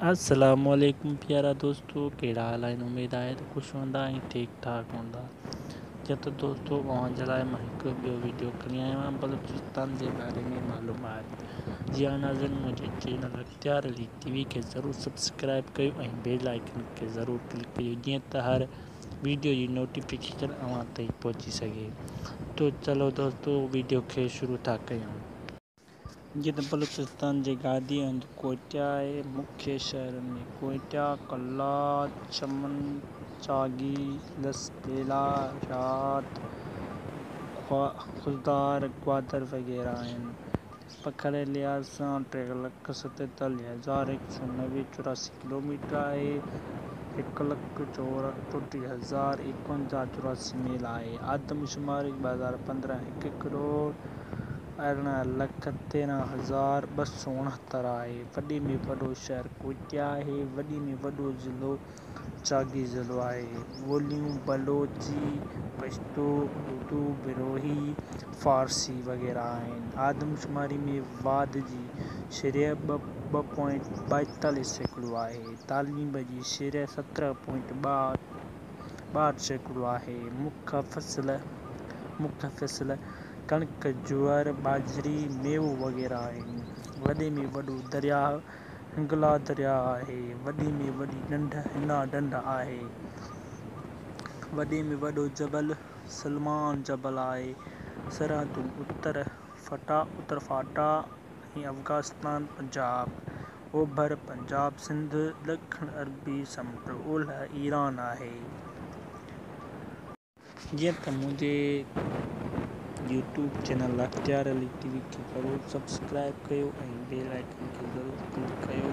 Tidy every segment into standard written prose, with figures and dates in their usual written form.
السلام عليڪم پيارا دوستو، ڪهڙا حال آهن؟ اميد آهي ته خوش هوندا ۽ ٺيڪ ٺاڪ هوندا. جيئن ته دوستو، اوهان جي لاء مان هڪ ٻيو ويڊيو کڻي آيو آهيان بلوچستان جي باري ۾ معلومات. جي ها ناظرين، منهنجي چينل اختيار علي ٽي وي کي ضرور سبسڪرائب ڪيو ۽ بيل آئيڪن کي ضرور ڪلڪ ڪيو جيئن ته هر ويڊيو جي نوٽيفڪيشن اوهان تائين پهچي سگهي. تو چلو دوستو، ويڊيو کي شروع ٿا ڪيون. جيئن ته بلوچستان جي گاديء هنڌ ڪوئٽيا آهي. مکيه شهرن ۾ ڪوئٽيا، قلات، چمن، چاغي، لسٻيلا، رياض، خضدار، گوادر وغيره آهن. پکڙ جي لحاظ سان 3,47,190 چوراسي ڪلوميٽر آهي. 1,34,051 84 ميل آهي. آدمشماري 2015 هڪ ڪروڙ 18,13,269 آهي. وڏي ۾ وڏو شهر ڪوئٽيا آهي. وڏي ۾ وڏو ضلعو چاغي ضلعو آهي. ٻوليون بلوچي، پشتو، اردو، بروهي، فارسي وغيره آهن. آدمشماري ۾ واڌ جي شرح 2.42% آهي. تعليم جي شرح 17.62% آهي. مکيه فصل ڪڻڪ، جوئر، ٻاجهري، ميوو وغيره آهن. وڏي ۾ وڏو درياهه هنگلا درياهه آهي. وڏي ۾ وڏي ڍنڍ هنا ڍنڍ آهي. وڏي ۾ وڏو جبل سلمان جبل آهي. سرحدون اتر فاٽا ۽ افغانستان، پنجاب، اوڀر پنجاب، سنڌ، ڏکڻ عربي سمنڊ، اولهه ايران آهي. جيئن ته منهنجي YouTube channel Ikhtiar Ali T V کي ضرور سبسڪرائب ڪيو ۽ بيل آئيڪن کي ضرور ڪلڪ ڪيو ۽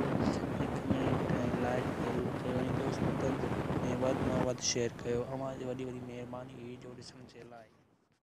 ڪمينٽ ۽ لائيڪ ضرور ڪيو ۽ دوستن ۾ وڌ مان وڌ شيئر ڪيو. اوهان جي وڏي وڏي مهرباني ويڊيو ڏسڻ جي لاء.